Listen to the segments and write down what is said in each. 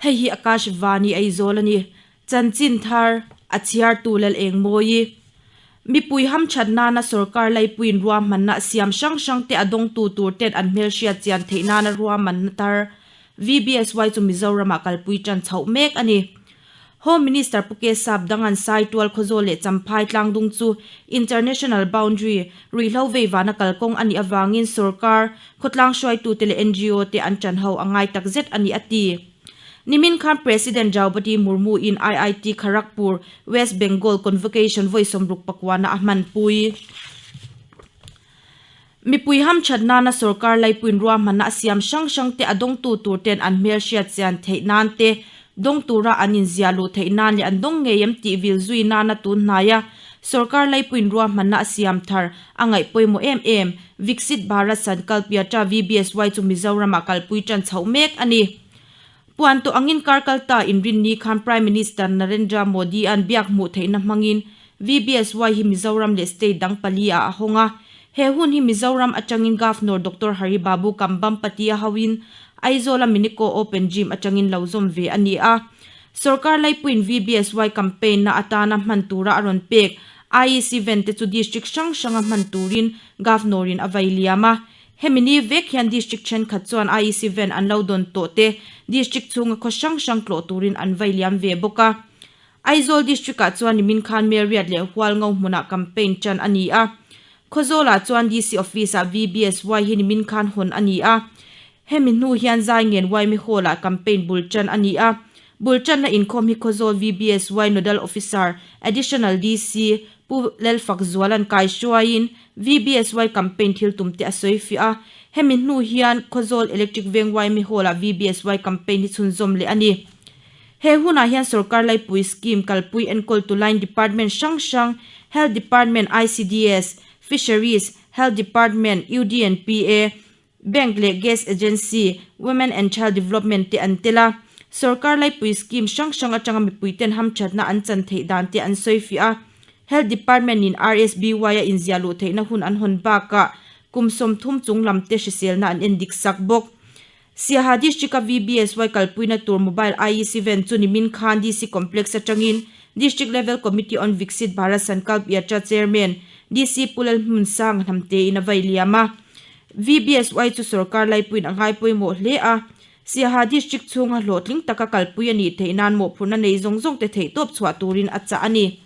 Hei hi Akashvani Aizawl a ni. Chanchin thar a chhiartu lal eng mawi. Mipui hamthat nana sorkar laipuiin ruahmanna a siam hrang hrang te a dawngtu tur ten an hmelhriat chian theih nana ruahmanna tar VBSY chu Mizoramah kalpui tan chhoh mek a ni. Home Minister Pu Kesap Dangan Saitual Khawzawl leh Champhai tlangdung chu International Boundary, ruihhlo veivana kalkawng a nih avangin sorkar, khawtlang hruaitute leh ngo te an tan ho a ngai takzet a ni a ti. Nimin khan President Draupadi Murmu in IIT Kharagpur, West Bengal Convocation vawi 64 na a hmanpui. Mipui hamthat nana sorkar laipuiin ruahmanna a siam hrang hrang te a dawngtu tur ten an hmelhriat chian theih nan te, dawng tura an inziah luh theih nan leh an dawng ngei em tih vil zui nana tun hnaia sorkar laipuiin ruahmanna a siam thar a ngaih pawimawh em em. Viksit Bharat Sankalp Yatra, VBSY, chu Mizoramah kalpui tan chhoh mek a ni. Puan tawh angin kar kalta inrinni khan Prime Minister Narendra Modi-a'n biak hmuh theihna hmangin VBSY hi Mizoram leh state dang pali ah a hawng a. He hun hi Mizoram atangin Governor Doctor Hari Babu Kambhampati-a hoin Aizawl-a Minico Open Gym atangin lo zawm ve a ni a. Sorkar laipuiin VBSY campaign-na atana hman tura a rawn pek IEC van te chu district hrang hranga hman turin Governor-in a vai liam a. Hemi ni vek hian district thenkhat chuan IEC van an lo dawn tawh te district chhunga khaw hrang hrang tlawh turin an vai liam ve bawk a. Aizawl District-ah chuan nimin khan Meriat leh Hualngo hmunah campaign tan a ni a. Khawzawlah chuan DC Office-ah VBSY hi nimin khan hawn a ni a. Hemi hnu hian Zaingen Yma Hall-ah campaign bul tan a ni a. Bul tanna inkhawm hi Khawzawl VBSY Nodal Officer, Additional DC, Pu Lalfakzuala'n kaihruaiin VBSY campaign thil tum te a sawi fiah a. Hemi hnu hian Khawzawl Electric Veng Yma Hall-ah VBSY campaign hi chhunzawm leh a ni. He hunah hian sorkar laipui scheme kalpui enkawltu line department hrang hrang, Health Department, ICDS, Fisheries, Health Department, UDNPA, Bank leh Gas Agency, Women and Child Development te an tel a. Sorkar laipui scheme hrang hrang atanga mipuiten hamthatna an chan theih dan te an sawi fiah a. Health Department in RSBY a inziah luh theihna hun an hawn bakah kum 30 chung lam te hriselna an endik sak bawk. Siaha District-a VBSY kalpuina tur Mobile IEC van chu nimin khan DC Complex atangin District Level Committee on Viksit Bharat Sankalp Yatra Chairman DC Pu Lalhmunsanga hnamtein a vai liam a. VBSY chu sorkar laipuiin a ngai pawimawh hle a, Siaha District chhunga hlawhtling taka kalpui a nih theih nan mawhphurhna nei zawng zawngte theihtawp chhuah turin a chah a ni.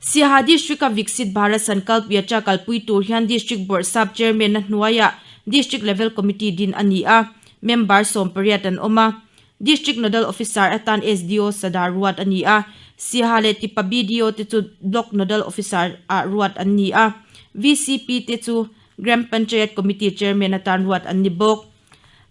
Siaha District-a Viksit Bharat Sankalp Yatra kalpui tur hian District Bawrhsap Chairman-a hnuaiah District Level Committee din a ni a, member 18 an awm a. District Nodal Officer atan SDO Sadar ruat a ni a, Siaha leh Tipa BDO te chu Block Nodal Officer ah ruat an ni a, VCP te chu Gram Panchayat Committee Chairman atan ruat an ni bawk.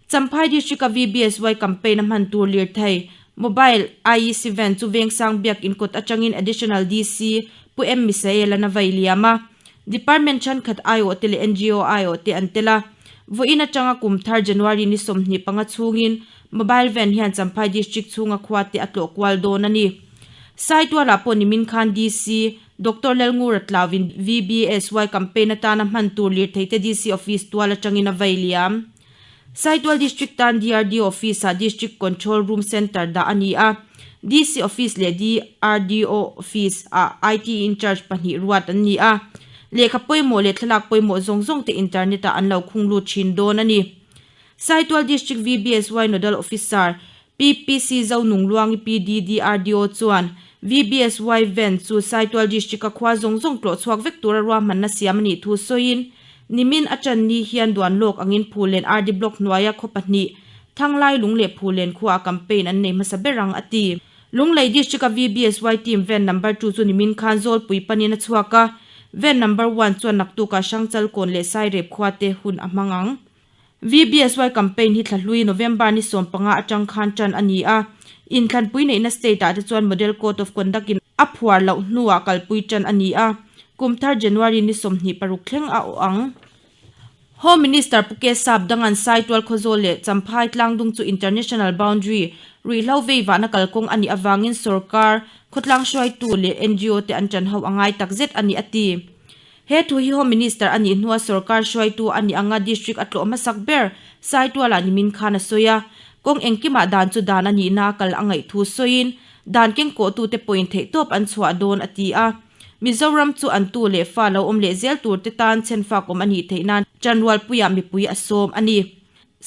Champhai District-a VBSY campaign a hman tur lirthei, Mobile IEC van chu Vengsang Biakin kawt atangin Additional DC Pu M Misael-an a vai liam a. Department thenkhat aiawh te leh ngo aiawh te an tel a. Vawiin atanga kum thar January ni 25 chhungin Mobile van hian Champhai District chhunga khua te a tlawh kual dawn a ni. Saitualah pawh nimin khan DC Doctor Lalngura tlauin VBSY campaign atana hman tur lirthei te DC office tual atangin a vai liam. Saitual District tan DRDO office-ah District Control Room Centre dah a ni a. DC office leh DRDO office-ah IT in-charge pahnih ruat an ni a. Lehkha pawimawh leh thlalak pawimawh zawng zawng te internet-ah an lo khung lut thin dawn a ni. Saitual District VBSY Nodal Officer PPC Zonungluangi PDDRDO chuan VBSY van chu Saitual District-a khua zawng zawng tlawh chhuak vek tura ruahmanna siam a nih thu sawiin, nimin a ṭan ni hian duan lawk angin Phulen RD Block hnuaia khaw pahnih, Thanglai Lung leh Phulen khuaah campaign an nei hmasa ber ang, a ti. Lunglei District-a VBSY team van number two chu nimin khan Zawlpui panin a chhuak a, van number one chuan naktukah Hrangchalkawn leh Sairep khuate hun a hmang ang. VBSY campaign hi thla hlui November ni 15 atang khan tan a ni a, inthlanpui neihna state ah te chuan Model Code of Conduct in a phuar loh hnuah kalpui tan a ni a, kum thar January ni 26 thleng a awh ang. Home Minister Pu Kesap Dangan Saitual Khawzawl leh Champhai Tlangdung chu International Boundary ruihhlo veivahna kalkawng a nih avangin sorkar, khawtlang hruaitu leh ngo te an tan ho a ngai takzet a ni a ti. He thu hi Home Minister a nih hnua sorkar hruaitu a nih anga district a tlawh hmasak ber Saitualah nimin khan a sawi a. Kawng engkimah dan chu dan a nihna a kal a ngaih thu sawiin, dan kengkawhtute pawhin theihtawp an chhuah dawn a ti a. Mizoram chu an tu leh fa lo awm leh zel turte tan chhenfak awm a nih theih nan Ṭanrualpuiah mipui a sawm a ni.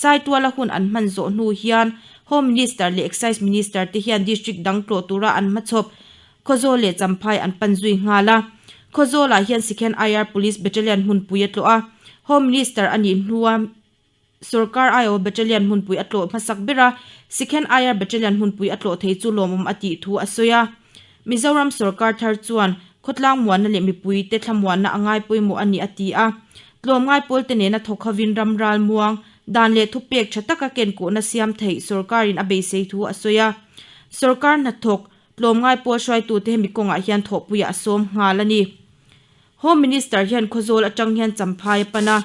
Saituala hun an hman zawh hnu hian Home Minister leh Excise Minister te hian District dang tlawh tura an hmachhawp Khawzawl leh Champhai an pan zui nghal a. Khawzawlah hian Sikhen IR Police Battalion hmunpui a tlawh a, Home Minister a nih hnua Sorkar aiawh Battalion hmunpui a tlawh hmasak ber a, Sikhen IR Battalion hmunpui a tlawh thei chu lawmawm a tih thu a sawi a. Mizoram sorkar thar chuan khawtlang muanna leh mipuite thlamuanna a ngai pawimawh a ni a ti a. Tlawmngai pawlte nena thawk hovin ram ral muang, dan leh thupek tha taka kenkawhna siam theih sorkarin a beisei thu a sawi a. Sorkar hnathawk, tlawmngai pawl hruaitute hemi kawngah hian thawhpuiah a sawm nghal a ni. Home Minister hian Khawzawl atang hian Champhai a pan a,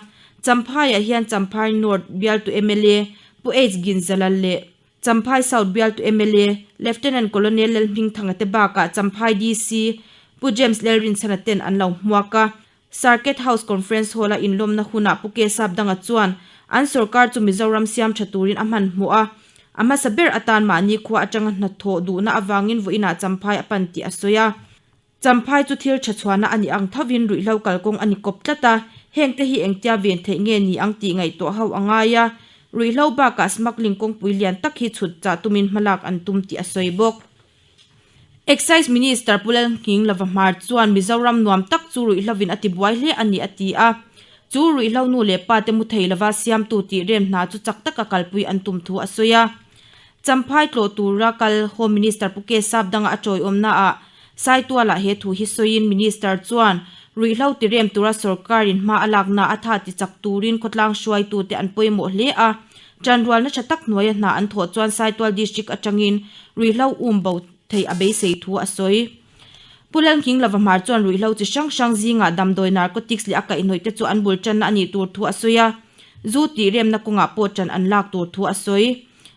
Champhaiah hian Champhai North bialtu mla Pu H Ginzalal leh Champhai South bialtu mla Lieutenant Colonel Lalhmingthanga te bakah Champhai DC Pu James Lalrinchhana ten an lo hmuak a. Circuit House Conference Hall-a inlawmna hunah Pu Kesap Danga chuan an sorkar chu Mizoram siam tha turin a hmanhmawh a, a hmasa ber atan mahni khua atanga hnathawh duhna avangin vawiinah Champhai a pan tih a sawi a. Champhai chu thil tha chhuahna a nih ang thovin ruihhlo kalkawng a ni kawp tlat a, hengte hi engtia ven theih nge ni ang tih ngaihtuah ho a ngai a, ruihhlo bakah smuggling kawngpui lian tak hi chhut chah tumin hmalak an tum tih a sawi bawk. Excise Minister Pu Lalnghing Lavahmar chuan Mizoram nuam tak chu ruihhlovin a tibuai hle a ni a ti a, chu ruihhlo nu leh pa te mu thei lova siamtu tih rem hna chu chak taka kalpui an tum thu a sawi a. Champhai tlawh tura kal Home Minister Pu K Sapdanga a tawiawmnaah Saitualah he thu hi sawiin Minister chuan ruihhlo tirem tura sorkarin hma a lakna a tha ti chak turin khawtlang hruaitute an pawimawh hle a, ṭanrualna ṭha tak hnuaia hna an thawh chuan Saitual District aṭangin ruihhlo um bo thei a beisei thu a sawi. Pu Lalnghing Lavahmar chuan ruihhlo chi hrang hrang zingah damdawi narcotics leh a kaihhnawih te chu an bul ṭanna a nih tur thu a sawi a, zu tih remna kawngah pawh ṭan an lak tur thu a sawi.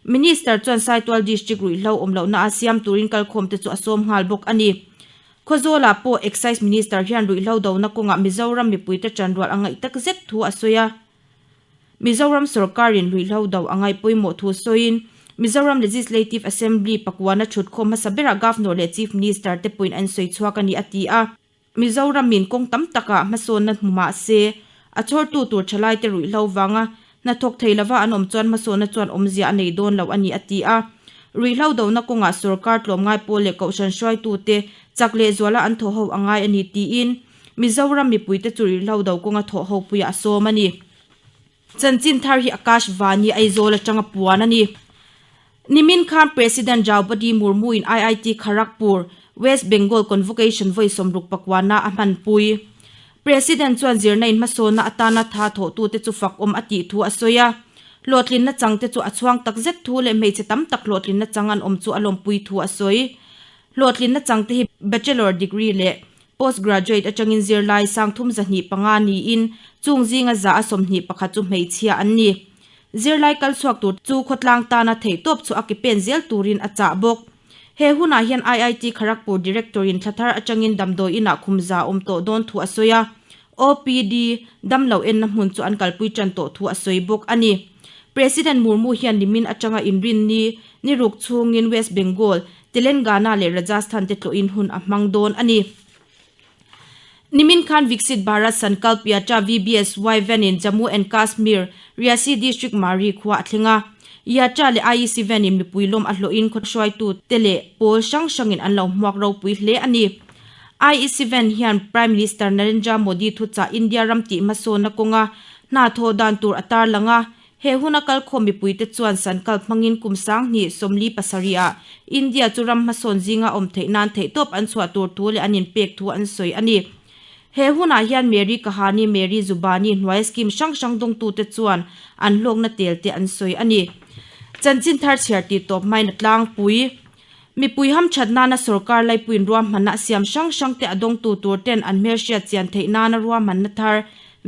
Minister chuan Saitual District ruihhlo awm lohna a siam turin kalkhawmte chu a sawm nghal bawk a ni. Khawzawlah pawh Excise Minister hian ruihhlo dona kawngah Mizoram mipuite ṭanrual a ngaih tak zet thu a sawi a. Mizoram sorkarin ruihhlo do a ngaih pawimawh thu sawiin Mizoram Legislative Assembly pakuana ṭhutkhawm hmasa berah Governor leh Chief Minister te pawhin an sawi chhuak a ni a ti a. Mizoramin kawng tam takah hmasawnna hmu mah se, a chhawrtu tur thalaite ruihhlo vanga hnathawk thei lova an awm chuan hmasawnna chuan awmzia a nei dawn lo a ni a ti a. Ruihhlo dona kawngah sorkar tlawmngai pawl leh kohhran hruaitute chak lehzuala an thawhho a ngai a ni tiin Mizoram mipuite chu ruihhlo do kawnga thawhho puiah a sawm a ni. Chanchin thar hi Akash Vani Aizawl atanga puan a ni. Nimin khan President Draupadi Murmu in IIT Kharagpur, West Bengal Convocation vawi 64 a hmanpui. President chuan zirna in hmasawnna atana tha thawhtute chu fak awm a tih thu a sawi a. Hlawhtlinna changte chu a chhuang takzet thu leh hmeichhe tam tak hlawhtlinna chang an awm chu a lawmpui thu a sawi. Hlawhtlinna changte hi Bachelor degree leh Post Graduate atangin zirlai 3205 niin chung zinga 121 chu hmeichhia an ni. Zirlai kal chhuak tur chu khawtlang tana theihtawp chu a ke pen zel turin a chah bawk. He hunah hian IIT Kharagpur Director-in thla thar atangin damdawi inah khum za awm tawh dawn thu a sawi a, OPD, damlo enna hmun chu an kalpui tan tawh thu a sawi bawk a ni. President Murmu hian nimin atanga inrinni ni ruk chhungin West Bengal, Telangana leh Rajasthan te tlawhin hun a hmang dawn a ni. Nimin khan Viksit Bharat Sankalp Yatra, VBSY, van in Jammu and Kashmir, Reasi District Mari khua a thleng a. Yatra leh IEC van in mipui lawm a hlawhin khaw hruaitu te leh pawl hrang hrangin an lo hmuak ropui hle a ni. IEC van hian Prime Minister Narendra Modi thuchah India ram tih hmasawnna kawnga hna thawh dan tur a tarlang a, He huna kalkhawm mipuite chuan Sankalp hmangin kum 2077 ah India chu ram hmasawn zinga awm theih nan theihtawp an chhuah tur thu leh an inpek thu an sawi a ni. He hunah hian Meri Kahani Meri Zubani hnuaia scheme hrang hrang dawngtute chuan an hlawkna tel te an sawi a ni. Chanchin thar chhiar tih tawp hmain a tlangpui. Mipui hamthat nana sorkar laipuiin ruahmanna a siam hrang hrang te a dawngtu tur ten an hmelhriat chian theih nana ruahmanna thar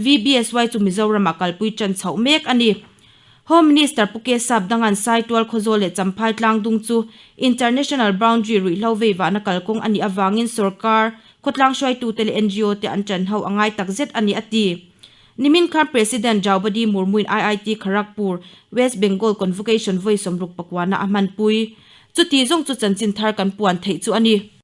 VBSY chu Mizoramah kalpui tan chhoh mek a ni. Home Minister Pu K Sapdanga'n Saitual Khawzawl leh Champhai Tlangdung chu International Boundary ruihhlo veivahna kalkawng a nih avangin sorkar, khawtlang hruaitute leh NGO te an tanho a ngai takzet a ni a ti. Nimin khan President Draupadi Murmu-in IIT Kharagpur, West Bengal Convocation vawi 69 na a hmanpui. Chuti zawng chu chanchin thar kan puan theih chu a ni.